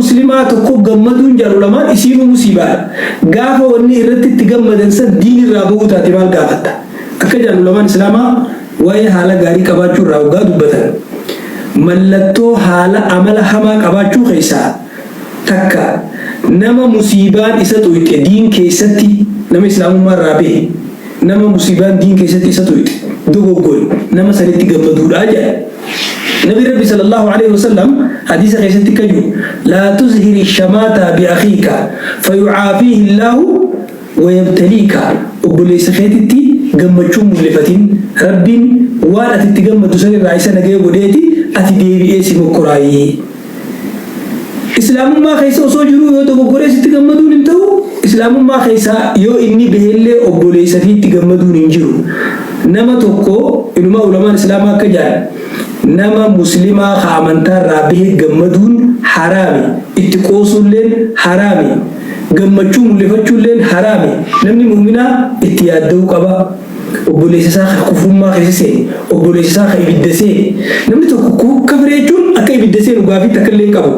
Muslimaa tokko gammaduun jedhan ulamaan isiinuu musiibaadha. Gaafa wanni irratti itti gammadan san diin irraa bahuu taate maal gaafatta? Akka jedhan ulamaan Islaamaa waa'ee haala gaarii qabaachuu irraa hoggaa dubbatan, mallattoo haala amala hamaa qabaachuu keessaa takka nama musiibaan isa xuyxe diin keessatti, nama Islaamummaa irraa bahe, nama musiibaan diin keessatti isa xuyxe, dogoggore, nama sanitti gammaduudha jedhan. Nabi Rabbi sallallahu alaihi wasallam hadiisa keessatti akka jiru, laa tuzhiri shamaata bi akhiika fayucaafiihi Allaahu wayabtaliika, obboleessa keetitti gammachuu hin mul'ifatin, Rabbiin waan ati itti gammaddu san irraa isa nagaya godheeti ati deebi'ee si mokkoraayii. Islaamummaa keessa osoo jiruu yoo dogoggoree sitti gammaduun hin ta'u, Islaamummaa keessaa yoo inni bahellee obboleessa fiitti gammaduun hin jiru. Nama tokko inumaa ulamaan Islaamaa akka jedhan, nama Muslimaa ka amantaa irraa bahe gammaduun haraami, itti qoosuulleen haraami, gammachuu mul'ifachuulleen haraami. Namni mu'minaa itti yaadda'uu qaba. Obboleessa isaa ka kufrummaa keessa seene, obboleessa isaa ka ibidda seene. Namni tokko kafire jechuun akka ibidda seenu gaafii takka illee hin qabu.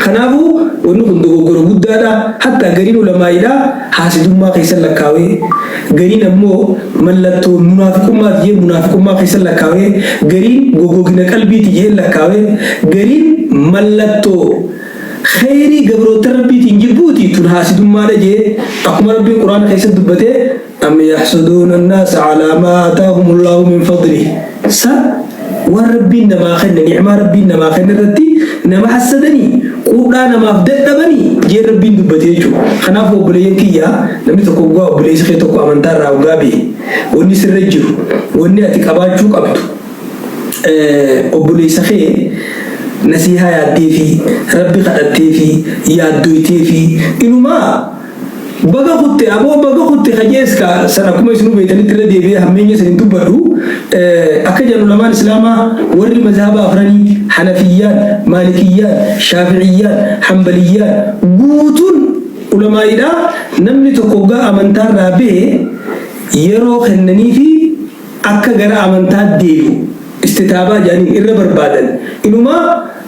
Kanaafuu wanni kun dogoggora guddaadha. Hatta gariin ulamaa'iidha haasidummaa keessa lakkaawee, gariin ammoo mallattoo munaafiqummaati jee munaafiqummaa keessa lakkaawee, gariin goggogina qalbiiti jee lakkaawee, gariin mallattoo kheyrii gabroota Rabbiitiin jibbuuti, tun haasidummaadha jee, akkuma Rabbiin Quraana keessatti dubbatee, am yaxsuduuna annaasa calaa maa aataahum Allaahu min fadlih, sa waan Rabbiin namaa kenne, ni'maa Rabbiin namaa kenne irratti nama hassadanii quudhaa namaaf dadhabanii jee Rabbiin dubbate jechuudha. Kanaafuu obboleeyyan kiyya, namni tokko hoggaa obboleessi kee tokko amantaa irraa hoggaa bahe, wanni sirra jiru, wanni ati qabaachuu qabdu, obboleessa kee nasiihaa yaaddeefii, Rabbi kadhatteefii, yaaddoyteefii, inumaa baga kutte aboo baga kutte kajees ka san akkuma isinuu beeytanitti irra deebi'ee hammeenya san hin dubbadhu. Akka jedhan ulamaan Islaamaa warri mazhaba afranii, Hanafiyyaan, Maalikiyyaan, Shaafi'iyyaan, Hanbaliyyaan, guutuun ulamaa'iidha, namni tokko hoggaa amantaarraa bahe yeroo kennaniifi akka gara amantaa deebi'u istitaabaa jedhaniin irra barbaadan. Inumaa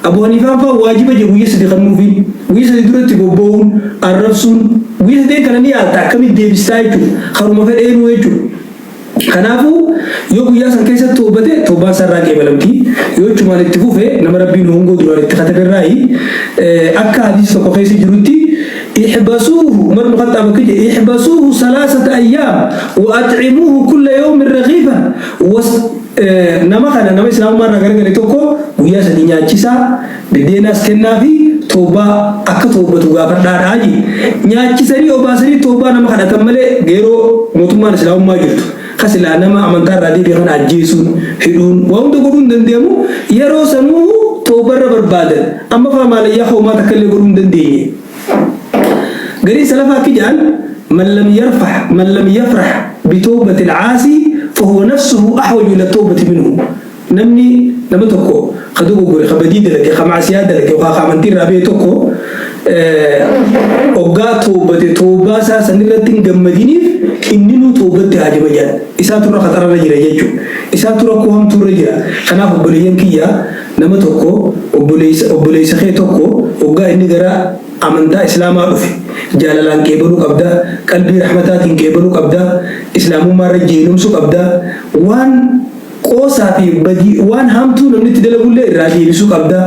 Abu Haniifaan faa waajiba jedhe guyya 3 kennuufiin, guyya 3 duratti bobba'uun, arrabsuun, guyya sadeen kana ni yaalta, akkamitti deebistaa jechuudha, karuma fedheenuu jechuudha. Kanaafuu yoo guyyaa san keessatti toobate, toobaan isaa irraa qeebalamti. Yoo achumaan itti fufe, nama Rabbiin hongoo duraan itti katabe irraayi. Akka hadiisa tokko keessa jirutti, ihbasuuhu, Umar ibn Khaxxaab akka jedhe, ihbasuuhu salaasata ayyaam wa at'imuuhu kulla yawmin ragiifan. Nama kana, nama Islaamummaa irraa garagale tokko guyyaa 3 nyaachisaa, biddeenaas kennaafi, toobbaa akka toobbatu gaafadhaadhaa jedhe. Nyaachisanii obaasanii toobbaa nama kadhatan malee, yeroo mootummaan Islaamummaa jirtu ka silaa nama amantaa irraa deebi'e kana ajjeesuun, hidhuun, waa hunda godhuun hin danda'amu, yeroo sanuu toobarra barbaadan. Amma faa maalayyaa homaa takka illee godhuu hin dandeenye. Gariin salafaa akki jedhan, man lam yarfah man lam yafrah bitawbati al-aasi fahuwa nafsuhu ahwaju ila tawbati minhu. Namni nama tokko ka dogoggore, ka badii dalage, ka ma'asiyaa dalage yookaan ka amantii irraa bahe tokko hoggaa tawbate, tawbaa isaa san irratti hin gammadiniif, inninuu tawbatti haajama jedhan. Isaatu irra khaxararra jira jechuudha. Isaatu rakkoo hamtuu irra jira. Kanaaf obboleeyyan kiyya, nama tokko, obboleessa obboleessa kee tokko hoggaa inni gara amantaa Islaamaa dhufe jaalalaan qeebaluu qabda, qalbii rahmataatiin qeebaluu qabda, Islaamummaa irra jeenomsuu qabda, waan qoosaa fi badii, waan hamtuu namni itti dalagullee irraa deebisuu qabda.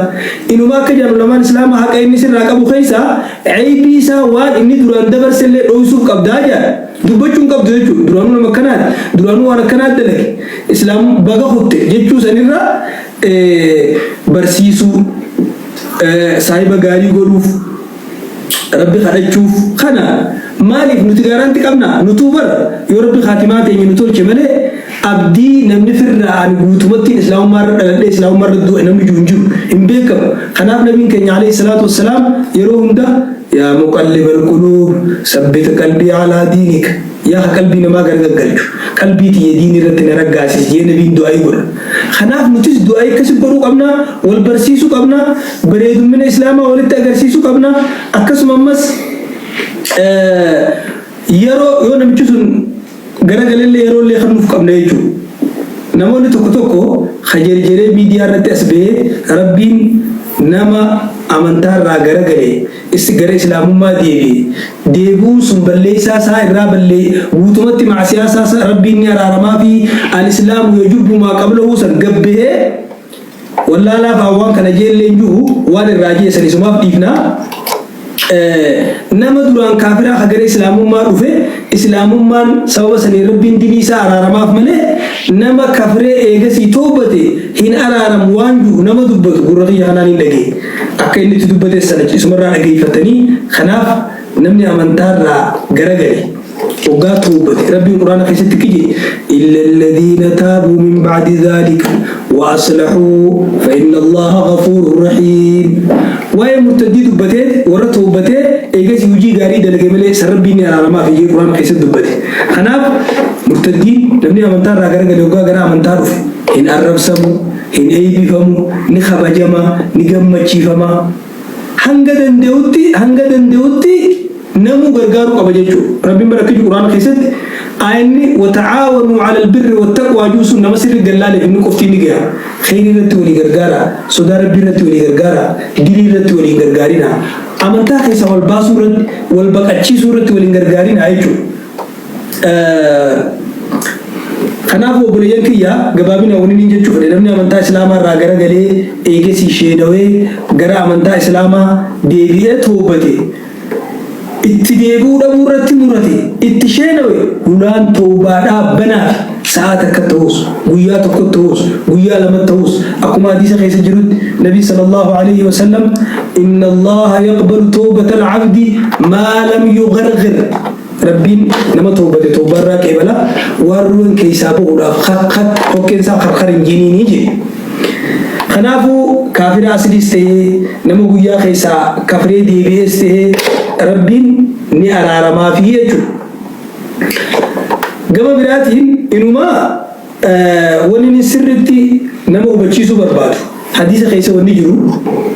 Inumaa akka jedhan ulamaan Islaamaa, haqa inni sirraa qabu keessaa eybii isaa, waan inni duraan dabarsellee dhoysuuf qabdaa jedhan. Dubbachuu hin qabdu jechuudha. Duraanuu nama akkanaati, duraanuu waan akkanaa dalage, Islaam baga kutte jechuu sanirra barsiisuu, saahiba gaarii godhuuf, Rabbi kadhachuuf. Kana maaliif nuti gaaranti qabna? Nutuu bar yoo Rabbi kaatimaa teenya nu tolche malee, abdii namni firraa ani guutumattiin Islaamummaa irra dhaladhee Islaamummaa irra du'e namni jiru hin jiru, hin beekamu. Kanaaf Nabiin keenya alayhi salaatu wassalaam yeroo hunda, yaa muqallibal quluub, sabbit qalbii alaa diinik, yaa ka qalbii namaa gargaggalchu, qalbii tiyya diinii irratti na raggaasisi jee Nabiin du'aa'ii godha. Kanaaf nutis du'aa'ii akkasi godhuu qabna, wal barsiisuu qabna, bareedummina Islaamaa walitti agarsiisuu qabna. Akkasuma ammas yeroo yoo namichi sun garagalellee yeroo illee kennuuf qabna jechuudha. Namoonni tokko tokko ka jerjeree miidiyaa irratti as bahee Rabbiin nama amantaa irraa garagale gara islaamummaa deebi'e, deebi'uun sun balleessaa isaa irraa ballee guutumatti macsiyaa isaa Rabbiin ni araaramaa fi al-islaamu yajubbu maa qablahu san gabbehee wallaalaaf waan kana jeelleen jiru waan irraa jeessan isumaaf dhiifnaa. Nama duraan kaafiraa ka gara islaamummaa dhufe, islaamummaan sababa sanii Rabbiin dilii isaa araaramaaf malee, nama kafree eegasii toobate hin araaramu waan jiru nama dubbatu gurra kiyya kanaan hin dhagee. Akka inni itti dubbate sana isumarraa dhageeffatanii. Kanaaf namni amantaarraa garagale waggaa toobate, Rabbiin Quraana keessatti kije: "إلا الذين تابوا من بعد ذلك وأصلحوا فإن الله غفور رحيم." Waa'ee murtaddii dubbatee, warra toobatee eegasii hojii gaarii dalage malee san Rabbiin ni araaramaa fi Quraana keessatti dubbate. Kanaaf murtaddii, namni amantaa irraa garagale, waggaa gara amantaa dhufe hin arrabsamu, hin eeybifamu, ni kabajama, ni gammachiifama. Hanga danda'utti namuu gargaaruu qaba jechuudha. Rabbiin barakkichu Quraana keessatti ayinni "وتعاونوا على البر والتقوى" juusun nama sirri gallaaleef inni qofti ni gaha. Kheyrii irratti walii gargaara, sodaa Rabbii irratti walii gargaara, dilii irratti walii gargaarina. Amantaa keessa wal baasuu irratti, wal baqachiisuu irratti waliin gargaarina jechuudha. Kanaaf obboleeyyan kiyya, gabaabina wani niin jechuu fedhe, namni amantaa islaamaa irraa garagalee eegesii sheenawee gara amantaa islaamaa deebi'ee toobate, itti deebi'uu dhabuu irratti murate, itti sheenawe, hulaan toobaadhaa banaaf. Sa'a takka ta'us, guyyaa tokko ta'us, guyyaa lama ta'us, akkuma hadiisa keessa jirutti Nabi صلى الله عليه وسلم "إن الله يقبل توبة العبد ما لم يغرغر." Rabbiin nama toobate toobarraa qeebala waan ruwan keessaa bahuudhaaf hokkeen isaa qarqar hin jiniinii jedhe. Kanaafuu kaafira asliis ta'ee, nama guyyaa keessaa kafree deebi'ees ta'ee, Rabbiin ni araaramaafi jechuudha. Gama biraatiin inumaa wanni inni sirritti nama hubachiisuu barbaadu, hadiisa keessa wanni jiru,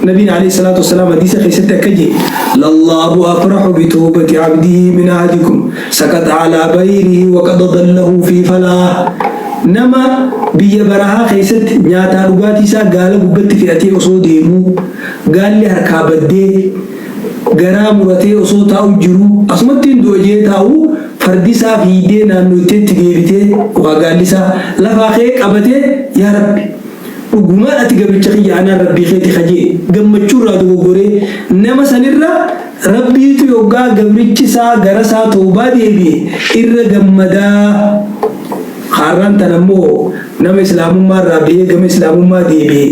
nabiin عليه الصلاة والسلام hadiisa keessatti akka jedhe: "لله أفرح بتوبة عبده من أحدكم سقط على بعيره وقد ظله في فلاة." Nama biyya barahaa keessatti nyaataa dhugaatii isaa gaala gubbatti fe'atee osoo deemuu gaalli harkaa baddee, garaa muratee osoo taa'u jiru, asumatti hin du'a jee taa'u, fardi isaa fiidee naannoo itteetti deebitee, waa gaalli isaa lafaa kee qabatee, "Yaa Rabbi, dhugumaan ati gabricha kiyya, anaan Rabbii keeti," kajee gammachuu irraa dogoggoree, nama sanirra Rabbiitu yoggaa gabrichi isaa gara isaa toobaa deebi'e irra gammadaa. Har'aan tan ammoo nama islaamummaa irraa bahee gama islaamummaa deebi'e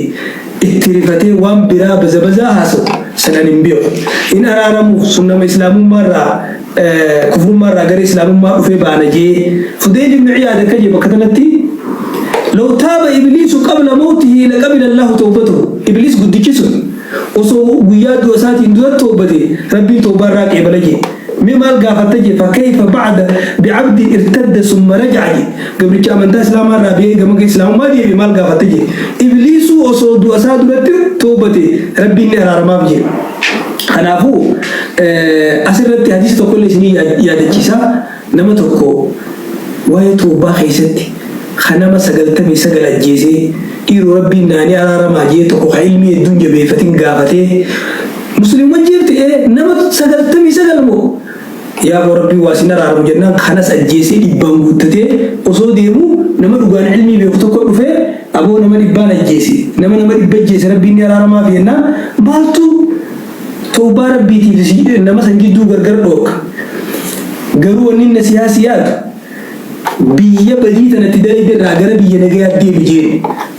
itti rifatee waan biraa baza bazaa haasa'u sanan hin beeku. In araaramuuf sun nama islaamummaa irraa, kufrummaa irraa gara islaamummaa dhufee baana jee. Fudayl ibn Iyaad akka jee bakka kanatti: "لو تاب إبليس قبل موته لقبل الله توبته." Ibliis guddichi sun osoo guyyaa du'a isaatiin dura toobate, Rabbiin toobaa irraa qeebala jee. Mee maal gaafatta jee? "فكيف بعد بعبد ارتد ثم رجع" jee. Gabricha amantaa islaamaa irraa bahee gama islaamummaa deebi'e maal gaafatta jee? Ibliisuu osoo du'a isaa duratti toobate, Rabbiin ni araaramaaf jee. Kanaafuu asirratti hadiisa tokkollee isinii yaadachiisa. Nama tokko waa'ee toobaa keessatti kan nama 99 ajjeesee, "Dhiiroo, Rabbiin naanii araaramaa," jee, tokko kan ilmi hedduun jabeeffatin gaafatee, musliima jeefte, nama 99 moo, yaa boo, Rabbiin waa sin araaramu jennaan, kanas ajjeesee dhibbaan guuttatee osoo deemu, nama dhugaan ilmii beeku tokko dhufee, "Aboo, nama dhibbaan ajjeese, nama 100 ajjeese Rabbiin ni araaramaaf," jennaan, maaltu toobaa Rabbiitiif nama san jidduu gargar dhoorka? Garuu wanni inni siyaasi yaadu, biyya badii tanatti dalagde irraa gara biyya nagayaatti deemi jeen.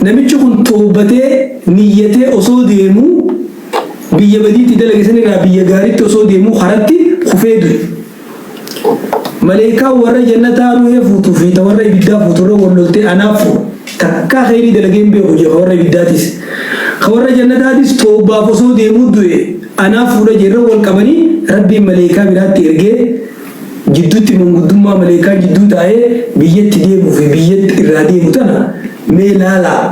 Namichi kun toobatee niyyatee osoo deemuu, biyya badiitti dalage san irraa biyya gaariitti osoo deemuu karatti kufee du'e. Maleekaan warra jannataa ruhee fuutuu fi ta warra ibiddaa fuuturra wal loltee, "Anaaf fuudhu, takkaa kheyrii dalagee hin beeku," jee. Ka warra ibiddaatis, ka warra jannataatis, "Toobaaf osoo deemuu du'e, anaaf fuudha," jeerra wal qabanii, Rabbiin maleekaa biraatti ergee jidduutti manguddummaa maleekaa jidduu taa'ee, biyyatti deemuu fi biyyatti irraa deemu tana mee laalaa,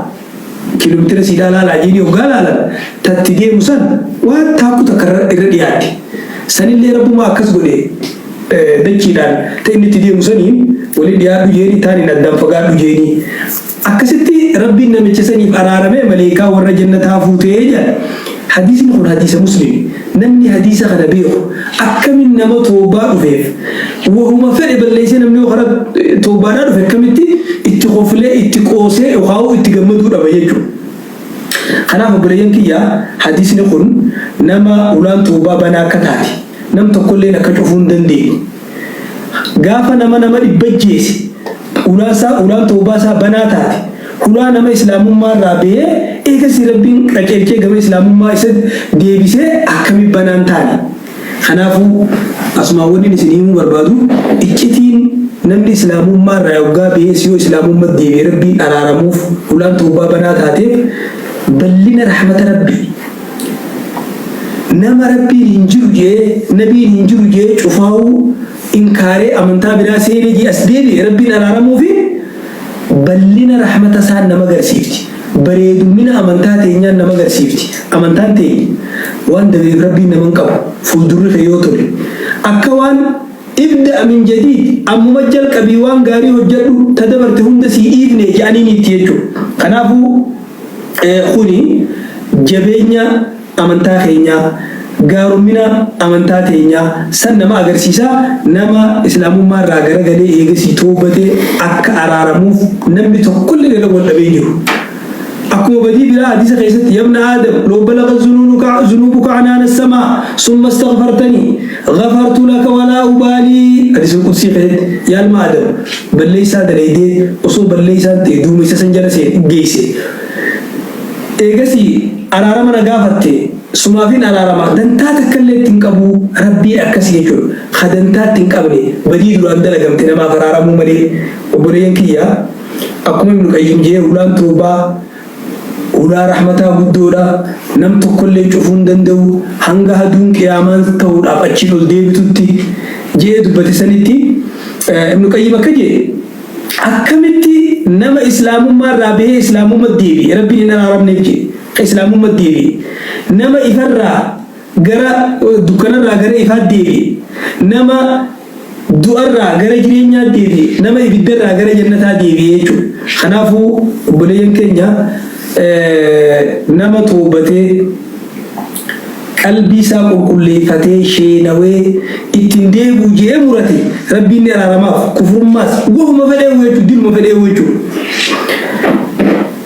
kiiloomeetira siidhaa laalaa jedhanii, hoggaa laalan tatti deemu san waan taakku takka irra dhiyaatti. Sanillee Rabbumaa akkas godhe, dachiidhaan ta inni itti deemu saniin waliin dhiyaadhu jeeni, taaniin addaan fagaadhu jeeni. Akkasitti Rabbiin namicha saniif araaramee maleekaa warra jannataa fuutee jedha. Hadiisni kun hadiisa Muslimi. Namni hadiisa kana beeku akkamin nama towbaa dhufeef wahuma fedhe balleessee namni yoo karaa towbaadhaa dhufe akkamitti itti koflee itti qoosee yookaan itti gammaduu dhaba jechuudha. Kanaaf obboleeyyan kiyya, hadiisni kun nama ulaan towbaa banaa akka taate nam tokkolleen akka cufuu hin dandeenye, gaafa nama nama dhibba ajjeese ulaan isaa ulaan towbaa isaa banaa taate, hulaa nama islaamummaa irraa bahee eegasii Rabbiin qaceelchee gama islaamummaa isa deebisee akkami banaan taane. Kanaafuu asumaan wannin isin himuu barbaadu, iccitiin namni islaamummaa irraa yoggaa bahees yoo islaamummatti deebi'e Rabbiin araaramuuf hulaan towbaa banaa taateef ballina rahmata Rabbii. Nama Rabbiin hin jiru je'ee, nabiin hin jiru je'ee cufaawuu inkaaree amantaa biraa seenee je'ee as deebi'e Rabbiin araaramuufi ballina rahmata isaan nama garsiifti. Bareedummina amantaa teenyaan nama garsiifti. Amantaan teenya waan dabreef Rabbiin nama hin qabu. Fuuldurri kee yoo tole akka waan ibda'a min jadiid, ammuma jalqabii waan gaarii hojjadhu, ta dabarte hunda sii dhiifne je'aniiniitti jechuudha. Kanaafuu kuni jabeenya amantaa keenyaa, gaarommina amantaa teenyaa san nama agarsiisa. Nama islaamummaa irraa garagalee eegasii towbate akka araaramuuf namni tokkolleen irra wal dhabee hin jiru. Akkuma badii biraa hadiisa keessatti, yabna Aadam, law balagat zunuunuka zunuubuka anaana samaa summa astaghfartanii ghafartu laka walaa ubaalii. Hadiisul qudsii keessatti, yaa ilma Aadam, balleessaa dalaydee osoo balleessaan ta'e duumessa san jala geesse, eegasii araarama na gaafatte, sumaafin araarama, dantaa takkallee itti hin qabu. Rabbiin akkasii jechuudha, ka dantaa itti hin qabne badii duraan dalagamte namaaf araaramuu malee. Obboleeyyan kiyya, akkuma Ibnu Qayyim jee, hulaan tawbaa hulaa rahmataa guddoodha, nam tokkollee cufuu hin danda'u hanga haduun qiyaamaan ta'uudhaaf achiin ol deebitutti jee dubbate sanitti, Ibnu Qayyim akka jee, akkamitti nama islaamummaa irraa bahee islaamumma deebi'e Rabbiin hin araaramneef jee? Ka islaamumma deebi'e, nama ifarraa gara dukkanarraa gara ifaa deebi'e, nama du'arraa gara jireenyaa deebi'e, nama ibiddarraa gara jannataa deebi'e jechuudha. Kanaafuu obboleeyyan keenya, nama toobatee qalbii isaa qulqulleeffatee sheenawee ittiin deebi'u je'ee murate Rabbiin ni araaramaaf. Kufrummaas wahuma fedheewu jechuudha, diluma fedheewu jechuudha.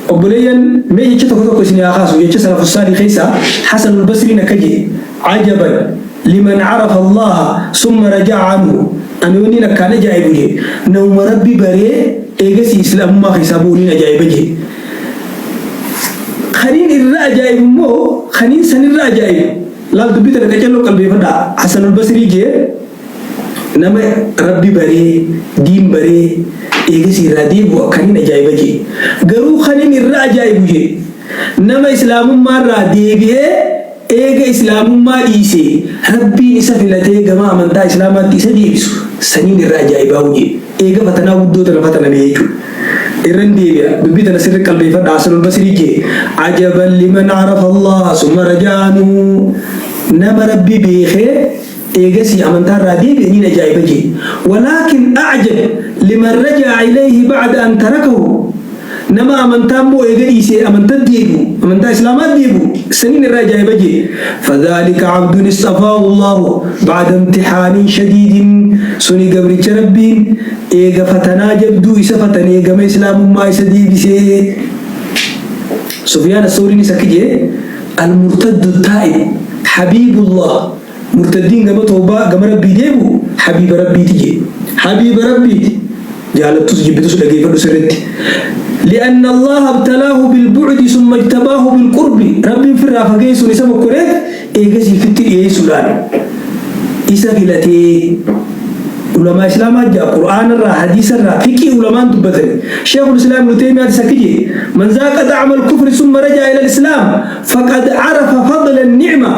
Obboleeyyan, mee jecha tokko tokko isin haa kaasu. Jecha salafus saalih keessaa Hasanul Basriin akka je'e, ajaban liman arafa Allaha summa raja'a anhu, ani wanniin akkaan ajaa'ibu je'e, namuma Rabbi baree eegasii islaamummaa keessaa bu'u niin ajaa'iba je'e. Kaniin irra ajaa'ibu immoo, kaniin sanirra ajaa'ibu, laal dubbii tana qacalloo qalbeeffadhaa. Hasanul Basrii je'e, nama Rabbi baree, diin baree eegasii irraa deebi'u akkaniin ajaa'iba je'e. Garuu kaniin irra ajaa'ibu je'e, nama islaamummaa irraa deebi'ee eega islaamummaa dhiisee Rabbiin isa filatee gama amantaa islaamaatti isa deebisu saniin irra ajaa'ibaahu je'e. Eega fatanaa guddoo tana fataname jechuudha. Irran deebi'a, dubbii tana sirri qalbeeffadha. Hasanul Basrii je'e, ajaban liman arafa Allaha summa raja'a anhu, nama Rabbi beekee eegasii amantaa irraa deebi'e niin ajaa'iba je'e. Walaakin a'jab liman raja'a ilayhi ba'da an tarakahu, nama amantaa immoo eega dhiisee amantaa deebi'u, amantaa islaamaa deebi'u saniin irra ajaa'iba je'e. Fadhaalika abdun istafaahu Allahu ba'da imtihaanin shadiidin, suni gabricha Rabbiin eega fatanaa jabduu isa fatanee gama islaamummaa isa deebisee. Sufyaan As-Sawriinis akki je'e, al-murtaddu taa'ib habiibullah, murtaddiin gama tawbaa gama Rabbii deebi'u habiiba Rabbiiti je'e. Habiiba Rabbiiti. Jaalattus jibbitus dhageeffadhu sirritti. Li'anna Allaha ibtalaahu bilbu'di summa ijtabaahu bilqurbi, Rabbiin firraa fageessuun isa mokkoreet eegasii fitti dhiyeessuudhaan isa filatee. Ulamaa islaamaa ja'a, qur'aanarraa, hadiisarraa, fiqii ulamaan dubbatani. Sheekhul Islaam Ibnu Teeymiyaatis akki je'e, man zaaqa xa'ama al-kufri summa raja'a ila al-islaam faqad arafa fadla an-ni'ma,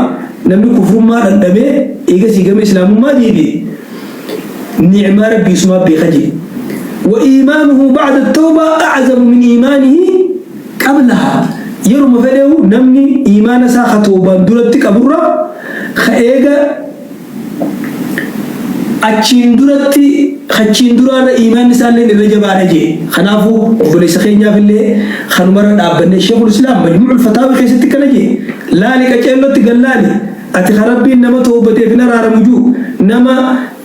namni kufrummaa dhandhamee eegasii gama islaamummaa deebi'e ni'maa Rabbii isumaa beeka je'e. Wa iimaanuhu ba'da at-tawba a'zamu min iimaanihi qablaha, yeruma fedheehu namni iimaana isaa ka tawbaan duratti qaburra ka eega achiin duratti Kachiin duraarra iimaanni isaalleen irra jabaadha jee. Kanaafuu obboleessa keenyaaf illee kanumarra dhaabbannee Sheekhul Islaam Majmuu'ul Fataawi keessatti akkana jee, Laali qaceellotti gad laali, ati ka Rabbiin nama towbateef hin araaramu juu, nama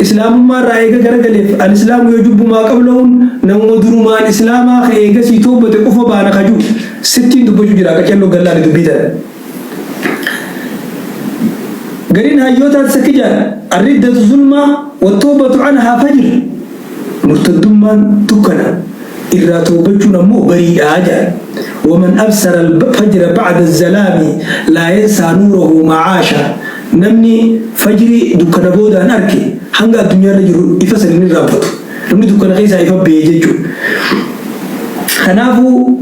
Islaamummaa irraa eega garagaleef Al-Islaamu yajubbu maa qablahuun namuma durumaan Islaamaa ka eegasii towbate qofa baana ka juu sittiin dubbachuu jira qaceelloo gad laali dubbii tana. Gariin hayyootaatis akki jedhan, Ar-riddatu zulma wat-tawbatu anhaa fajr, murtaddummaan dukkana, irraa tawbachuun ammoo bariidha jedhan. Waman absara al-fajra ba'da az-zalaami laa yansaa nuurahu maa caasha, namni fajrii dukkana boodaan arke hanga addunyaarra jiru ifa san hin irraanfatu. Namni dukkana keessaa ifa bahe jechuudha. Kanaafuu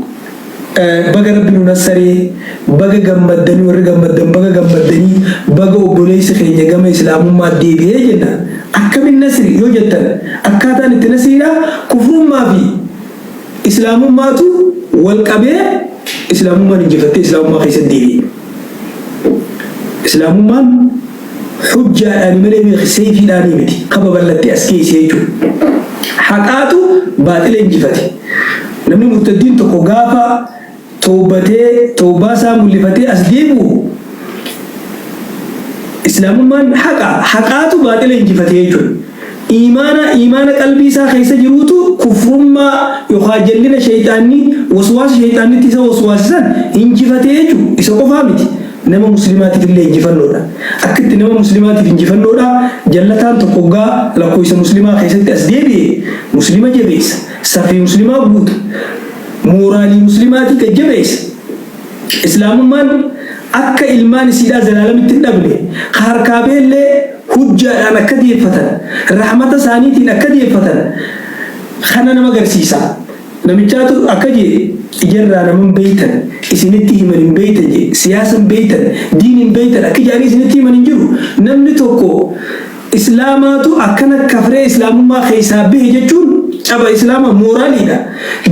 Baga Rabbi nu nassaree, baga gammaddanii warri gammaddan baga gammaddanii, baga obboleessi keenya gama Islaamummaa deebi'ee jenna. Akkamin nasri yoo jettan akkaataan itti nasriidha kufrummaa fi Islaamummaatu wal qabee Islaamummaan injifattee Islaamummaa keessatti deebi'e. Islaamummaan hujjaadhaani malee beeki seeyfiidhaanii miti ka babal'attee as geeyse jechuudha. Haqaatu baaxila injifate. Namni murtaddiin tokko gaafa towbatee towbaa isaa mul'ifatee as deebi'u Islaamummaan haqa, haqaatu baaxila injifate jechuudha. Iimaana, iimaana qalbii isaa keessa jiruutu kufrummaa yookaa jallina sheyxaanni, waswaasa sheyxaanni itti isa waswaase san injifate jechuudha. Isa qofaa miti. Nama muslimaatiif illee injifannoodha. Akka itti nama muslimaatiif injifannoodha, jallataan tokko hoggaa lakkooysa muslimaa keessatti as deebi'e, muslima jabeessa, safii muslimaa guuta, mooraalii muslimaatii gad jabeessa. Islaamummaan akka ilmaan isiidhaa zalaalamitti hin dhabne, ka harkaa bahellee hujjaadhaan akka deeffatan, rahmata isaaniitiin akka deeffatan kana nama garsiisa. Namichaatu akka jee ijarraa nama hin beeytan, isinitti himan hin beeytan jee, siyaasa hin beeytan, diin hin beeytan akki ja'anii isinitti himan hin jiru. Namni tokko Islaamaatu akkana kafree Islaamummaa keessaa bahe jechuun caba Islaama mooraaliidha.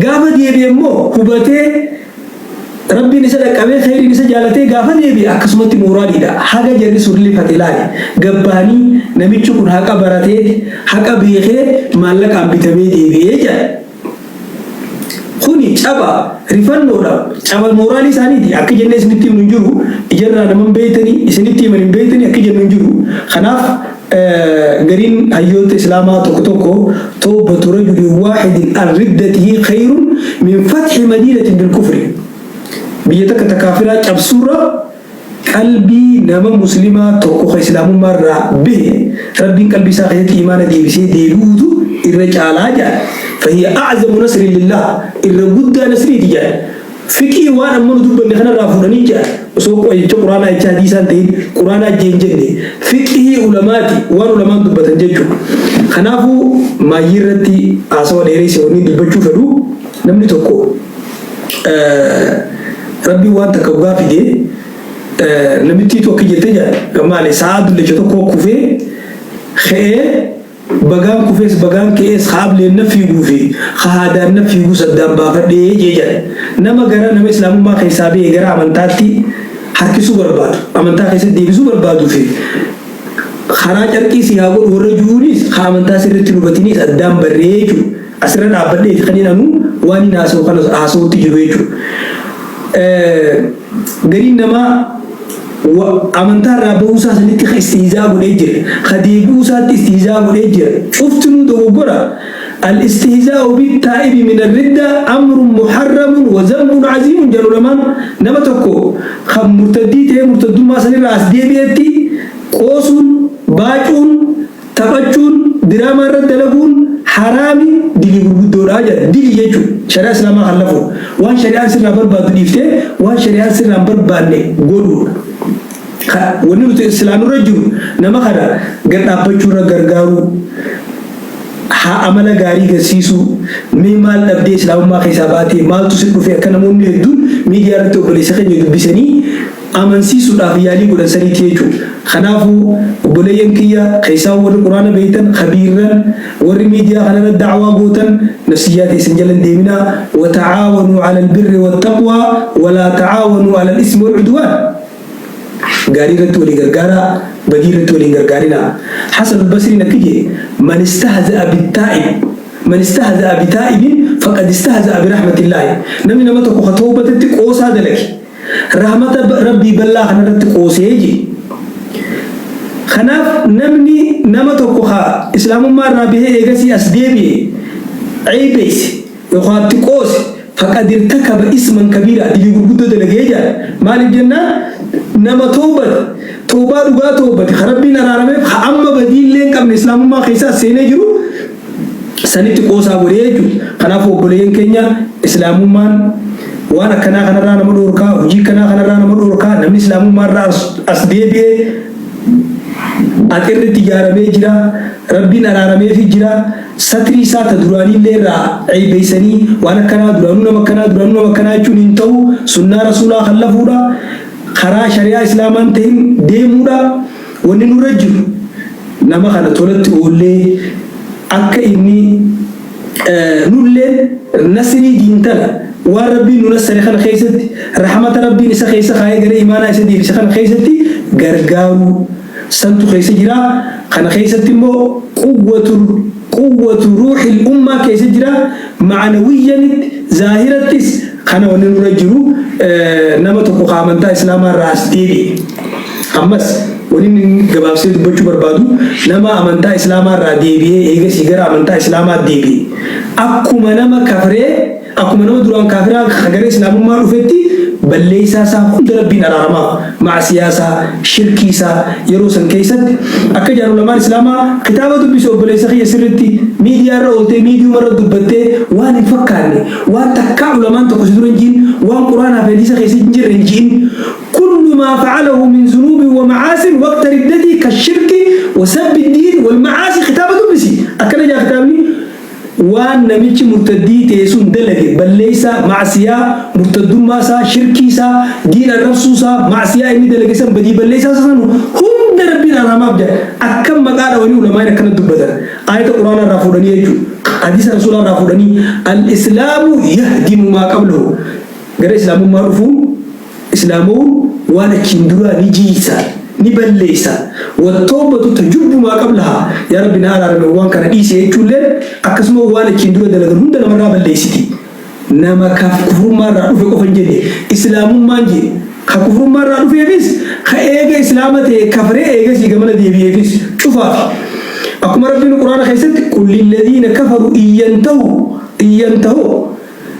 Gaafa deebi'e immoo hubatee Rabbiin isa dhaqqabee kheyriin isa jaalatee gaafa deebi'e akkasumatti mooraaliidha. Haga jarri sun rifate laali. Gad bahanii namichi kun haqa baratee, haqa beekee maallaqaan bitamee deebi'e jedhan. Kuni caba, rifannoodha. Caba mooraalii isaaniiti. Akki jennee isinitti himnu hin jiru. Ijarraa nama hin beeytanii, isinitti himan hin beeytanii akki jennu hin jiru. Kanaaf gariin hayyoota Islaamaa tokko tokko tawbatu rajulin waahidin an riddatihi khayrun min fathi madiinatin bil kufri. Biyya takka ta kaafiraa cabsuurra qalbii nama muslimaa tokko ka islaamummaa irraa bahe Rabbiin qalbii isaa keessatti iimaana deebisee deebi'uutu irra caalaa jedhan. Fahiya a'zamu nasrin lillaah irra guddaa nasriiti jedhan. Fiqhii waan amma nu dubbanne kanarraa fuudhanii jedhan. Osoo jecha Qur'aanaa jecha hadiisaa hin ta'in Qur'aanaa jee hin jenne fiqhii ulamaati waan ulamaan dubbatan jechuudha. Kanaafuu maayyii irratti haasawa dheereesse wanni dubbachuu fedhu namni tokko Rabbiin waan takka hoggaa fide namittiitu akki jette jedhan maali sa'aa dullacha tokko kufee ka'ee bagaan kufees bagaan ka'ees ka ableen na fiiguu fi ka haadaan na fiiguus addaan baafadhee jee jedhan. Nama gara nama islaamummaa keessaa ba'e gara amantaatti harkisuu barbaadu amantaa keessatti deebisuu barbaaduu fi karaa carqii si haa godhu warra ju'uunis ka amantaa sirriitti hin hubatiniis addaan barree jechuudha. Asirra dhaabbadheeti kanin anuu waanin haasa'u kana haasa'utti jiru jechuudha. Gariin namaa amantaa irraa bahuu isaa sanitti ka istihzaa godhee jira. Ka deebi'uu isaatti istihzaa godhee jira. Cuftinuu dogoggora. Al-istihzaa'u bit-taa'ibi min ar-ridda amrun muharramun wa zambun aziimun jedhan ulamaan. Nama tokko kan murtaddii ta'ee murtaddummaa sanirraa as deebi'etti qoosuun, baacuun, Taphachuun, diraamaa irratti dalaguun haraami dilii gurguddoodha jedhan. Dilii jechuun shari'aa Islaamaa khallafuudha. Waan shari'aan sirraa barbaaddu dhiiftee waan shari'aan sirraa hin barbaanne godhuudha. Ka wanni nuti silaa nurra jiru nama kana gad dhaabbachuu irra gargaaruu, haa amala gaarii garsiisuu, mee maal dhabdee Islaamummaa keessaa baatee maaltu si dhufe akka namoonni hedduun miidiyaa irratti obboleessa keenya dubbisanii amansiisuudhaaf yaalii godhan saniiti jechuudha. Kanaafuu obboleeyyan kiyya keessaahuu warri Qur'aana beeytan, khabiirran, warri miidiyaa kanarra da'waa gootan nafsiyyaa teessan jala hin deeminaa. Wata'aawanuu 'alal birri wattaqwaa walaa ta'aawanuu 'alal ismi wal 'udwaan. Gaarii irratti walii gargaaraa, badii irratti walii hin gargaarinaa. Hasan Albasriin akki jee, Man istahza'a bittaa'ib, man istahza'a bitaa'ibin faqad istahza'a birahmatillaahi. Namni nama tokko ka tawbatetti qoosaa dalage, rahmata Rabbii bal'aa kana irratti qoosee jee. Kanaaf namni nama tokko ka Islaamummaa irraa bahee eegasii as deebi'e ceeybeyse yookaan itti qoose, faqad irtakaba isman kabiiraa, dilii gurguddoo dalagee jedhan. Maaliif jennaan, nama tawbate, tawbaa dhugaa tawbate, ka Rabbiin araarameef, ka amma badiillee hin qabne Islaamummaa keessa as seenee jiru sanitti qoosaa godhee jechuudha. Kanaafuu obboleeyyan keenya, Islaamummaan waan akkanaa kanarraa nama dhoorkaa, hojii akkanaa kanarraa nama dhoorkaa. Namni Islaamummaa irraa as deebi'ee axirritti ijaaramee jira, Rabbiin araarameefii jira. Satrii isaa ta duraaniillee irraa ceeybeysanii waan akkanaa, duraanuu nama akkanaa, duraanuu nama akkanaa jechuun hin ta'u. Sunnaa Rasuulaa khallafuudha, karaa shari'aa Islaamaa hin tahin deemuudha. Wanni nurra jiru nama kana tolatti oollee akka inni nulleen nasrii diin tana, waan Rabbiin nu nassare kana keessatti, rahmata Rabbiin isa keessa kaayee gara imaanaa isa deebise kana keessatti gargaaruu santu keessa jira. Kana keessatti immoo quwwatu ruuhil ummaa keessa jira, ma'anawiyyanitti zaahirattis. Kana wanni nurra jiru, nama tokko ka amantaa Islaamaa irraa as deebi'e. Ammas wanni inni gabaabsee dubbachuu barbaadu, nama amantaa Islaamaa irraa deebi'ee eegasii gara amantaa Islaamaa deebi'e, akkuma nama kafree, akkuma nama duraan kaafiraa gara Islaamummaa dhufetti, balleessaa isaa hunda Rabbiin araaramaaf. Macsiyaa isaa, shirkii isaa yeroo san keessatti akka jaan ulamaan Islaamaa. Kitaaba dubbisi, obboleessa kiyya, sirritti. Miidiyaa irra ooltee, miidiyuma irra dubbattee, waan hin fakkaanne, waan takkaa ulamaan tokko si dura hin ji'in, waan Quraanaa fi hadiisa keessa hin jirre hin ji'in. Kullu maa fa'alahu min zunuubin wa macaasin waqta riddatii kashirki wa sabbi diin wal macaasi. Kitaaba dubbisi, akkana jaa kitaabni. Waan namichi murtaddii ta'e sun dalage, balleessaa, ma'siyaa, murtaddummaa isaa, shirkii isaa, diin arrabsuu isaa, ma'siyaa inni dalage san, badii balleessaa isaa san hunda Rabbiin araaramaaf jedha. Akkam maqaa dhawanii ulamaa'in akkana dubbatan? Aayata Qur'aanaa irraa fuudhanii jechuudha, hadiisa Rasuulaa irraa fuudhanii. Al-islaamu yahdimu maa qablahu. Gara Islaamummaa dhufuun, Islaamawuun waan achiin duraa ni jiiysa, ni balleeysa. Wattawbatu tajubbu maa qablahaa. Yaa Rabbi, na araarami, waan kana dhiisi jechuulleen akkasuma waan achiin dura dalagan hunda namarraa balleeysiti. Nama ka kufrummaa irraa dhufe qofa hin jenne Islaamummaan jee. Ka kufrummaa irraa dhufeefis, ka eega Islaama ta'e kafree eegasii gamana deebi'eefis, cufaafi. Akkuma Rabbiin Qur'aana keessatti, qul lilladiina kafaru in yantahu in yantahu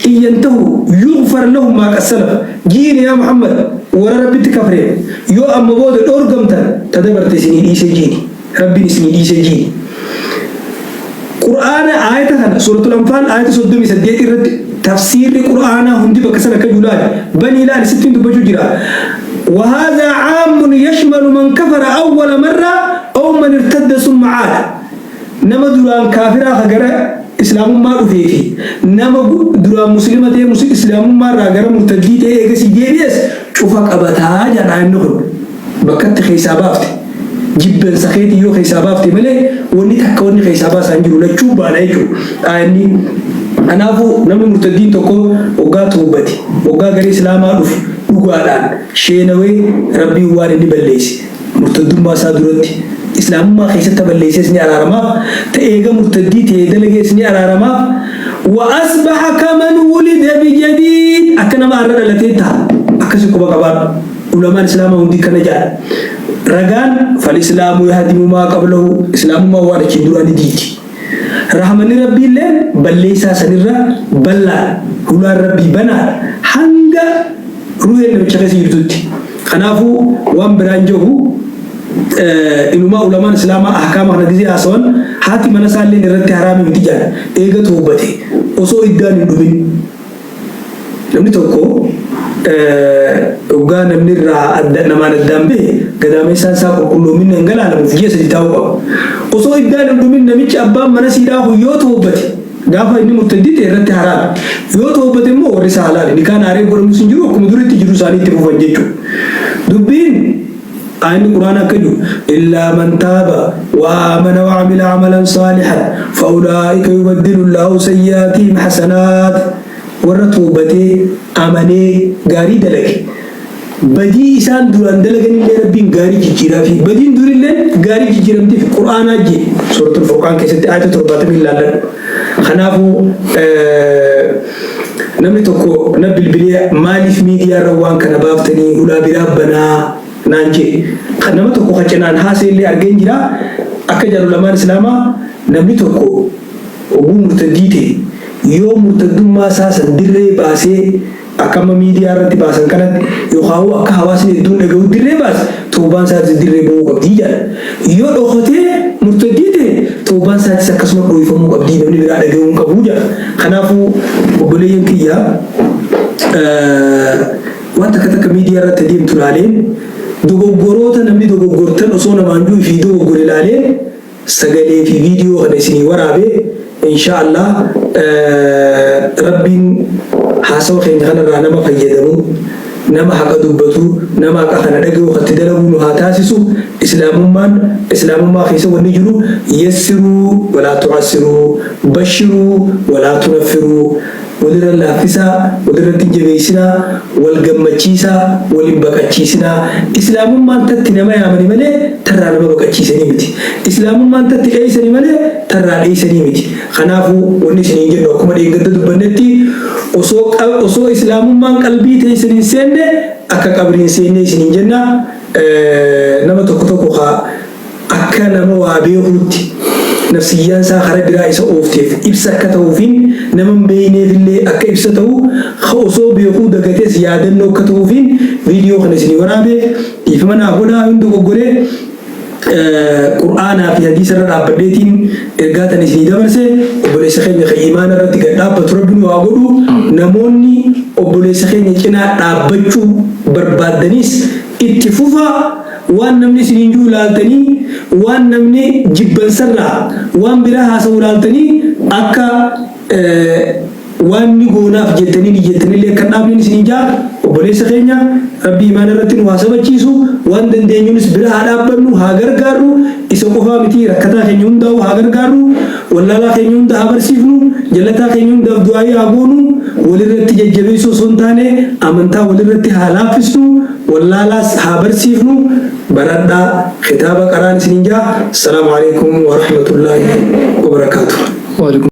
in yantahu yughfar lahum maa qad salaf. Ji'iin yaa Muhammad, warra Rabbitti kafreen, yoo amma booda dhoorgamtan, ta dabarte isinii dhiise ji'ini, Rabbiin isinii dhiise ji'ini. Qur'aana aayata kana, Suuratul Anfaal aayata 38 irratti, tafsiirri Qur'aanaa hundi bakka sana akka jiru laali, banii laali, sittiin dubbachuu jira. وهذا عام يشمل من كفر أول مرة أو من ارتد ثم عاد. Nama duraan kaafiraa ka gara Islaamummaa dhufee fi nama duraan Muslima ta'ee Islaamummaa irraa gara murtaddii ta'ee eegasii deebi'es cufa qabataa jedha. Inni kun bakkatti keessaa baafte, jibbansa keetii yoo keessaa baafte malee, wanni takka wanni keessaa baasaa hin jiru. Lachuu baana jechuudha inni. Kanaafuu namni murtaddiin tokko waggaa toobbate, waggaa gara Islaamaa dhufe, dhugaadhaan sheenawee, Rabbiin waan inni balleesse murtaddummaa isaa duratti Islaamummaa keessatti balleessees ni araaramaaf, ta eega murtaddii ta'ee dalagees ni araaramaaf. Wa asbaha kaman wulida bijadiid, akka nama har'a dhalatee ta'a. Akkasi quba qabaadhu, ulamaan Islaamaa hundi kana jedhan. Ragaan, fal-islaamu yahdimu maa qablahu. Islaamummaan waan achiin duraa ni diidi. Rahmanni Rabbiillee balleessaa sanirra bal'aadha. Hulaan Rabbii banaadha hanga ruheen namicha keessa jirtutti. Kanaafuu waan biraan jiru, inumaa ulamaan Islaamaa ahkaama kana gizee haasawan, haati mana isaalleen irratti haraamii miti jedhan, eega toobbate, osoo iddaan hin dhumin. Namni tokko hoggaa namni irraa adda namaan addaan bahe, gadaameessaan isaa qulqulloominni hanga laalamuuf ji'a 3 taa'uu qaba. Osoo iddaan hin dhumin namichi abbaan mana siidhaa kun yoo toobbate, gaafa inni murtaddii ta'e irratti haraami. Yoo toobbate immoo warri isaa halaali. Nikaan haaree godhamus hin jiru, akkuma duritti jiru isaanii itti fufan jechuudha. Dubbiin aayinni Quraana akka jiru, illaa man taaba wa aamana wa amila amalan saalihan fa ulaa'ika yubaddilu Allaahu sayyi'aatihim hasanaat. Warra toobatee, amanee, gaarii dalage. Badii isaan duraan dalaganillee Rabbiin gaarii jijjiiraafi. Badiin durillee gaarii jijjiiramtiif Qur'aanaa jee Suuratul Furqaan keessatti aayata 70 laalladhu. Kanaafuu namni tokko na bilbilee maaliif miidiyaa irra waan kana baaftanii hulaa biraa banaa naan jee. Nama tokko ka cinaan haasa'e illee argeen jira. Akka jedhan ulamaan Islaamaa namni tokko oguu murtaddii ta'e yoo murtaddummaa isaa san dirree baasee Akka amma miidiyaa irratti baasan kanatti yookaahuu akka hawaasni hedduun dhagahu dirree baase tawbaan isaatis dirree bahuu qabdi jedhan. Yoo dhokatee murtaddii ta'e tawbaan isaatis akkasuma dhooyfamuu qabdi namni biraa dhagahuu hin qabu jedha. Kanaafuu obboleeyyan kiyya waan takka takka miidiyaa irratti adeemtu laaleen dogoggoroota namni dogoggortan osoo namaan jiru ifii dogoggore laaleen sagalee fi video kana isinii waraabe insha Allah Rabbiin haasawa keenya kanarraa nama fayyadamu nama haqa dubbatu nama haqa kana dhagahu katti dalaguu nu haa taasisu. Islaamummaan islaamummaa keessa wanni jiru yassiruu walaa tu'assiruu, bashiruu walaa tunaffiruu, walirra laaffisaa, walirratti hin jabeessinaa, wal gammachiisaa, wal hin baqachiisinaa. Islaamummaan tatti nama yaamani malee tarraa nama baqachiisanii miti. Islaamummaan tatti dheeysani malee tarraa dheeysanii miti. Kanaafuu wanni isiniin jennu akkuma dheengadda dubbannetti osoo osoo islaamummaan qalbii teessan hin seenne akka qabrii hin seenne isiniin jenna. Nama tokko tokko ka akka nama waa beekuutti nafsiyyaan isaa kara biraa isa oofteef ibsa akka ta'uufiin nama hin beeyneefillee akka ibsa ta'u ka osoo beekuu dagates yaadannoo akka ta'uufiin viidiyoo kana isinii waraabe. Dhiifama naaf godhaa yoon dogoggore. Qur'aanaa fi hadiisa irra dhaabbadheetiin ergaa tan isinii dabarse. Obboleessa keenya kan imaana irratti gad dhaabbatu Rabbi nu haa godhu. Namoonni obboleessa keenya cinaa dhaabbachuu barbaaddanis itti fufaa. Waan namni isiniin ji'u laaltanii, waan namni jibbansarraa waan biraa haasa'u laaltanii akka waan ni goonaaf jettanii niyyattanillee akka hin dhaabneen isiniin ja'a. Obboleessa keenya Rabbi imaana irratti nu haa sabachiisu. Waan dandeenyuunis bira haa dhaabbannu, haa gargaarru. Isa qofaa miti, rakkataa keenya hundaa'u haa gargaarru, wallaalaa keenya hunda haa barsiifnu, jallataa keenya hundaaf du'aayii haa goonu. Walirratti jajjabeessuu osoo hin taane amantaa walirratti haa laaffisnu. Wallaalaas haa barsiifnu. Baradhaa, kitaaba qaraan isiniin ja'a. Assalaamu alaikum warahmatullaahi wabarakaatuh. Waalaikum.